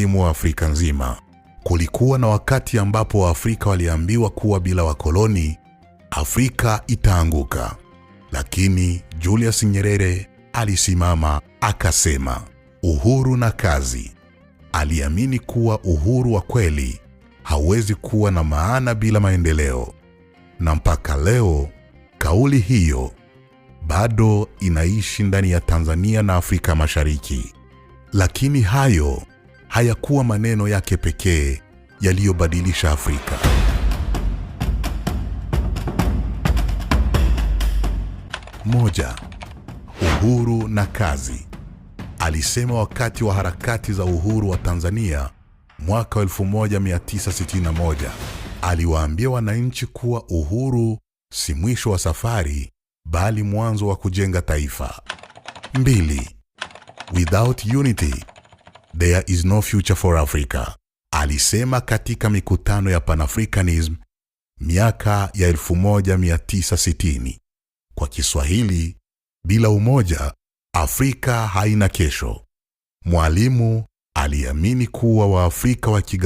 Wa Afrika nzima. Kulikuwa na wakati ambapo Waafrika waliambiwa kuwa bila wakoloni Afrika itaanguka, lakini Julius Nyerere alisimama akasema, "Uhuru na kazi." Aliamini kuwa uhuru wa kweli hauwezi kuwa na maana bila maendeleo, na mpaka leo kauli hiyo bado inaishi ndani ya Tanzania na Afrika Mashariki. Lakini hayo hayakuwa maneno yake pekee yaliyobadilisha Afrika. 1. Uhuru na kazi. Alisema wakati wa harakati za uhuru wa Tanzania mwaka 1961. Aliwaambia wananchi kuwa uhuru si mwisho wa safari, bali mwanzo wa kujenga taifa. 2. "Without unity there is no future for Africa." Alisema katika mikutano ya Pan-Africanism miaka ya 1960. Kwa Kiswahili, bila umoja Afrika haina kesho. Mwalimu aliamini kuwa Waafrika wakiga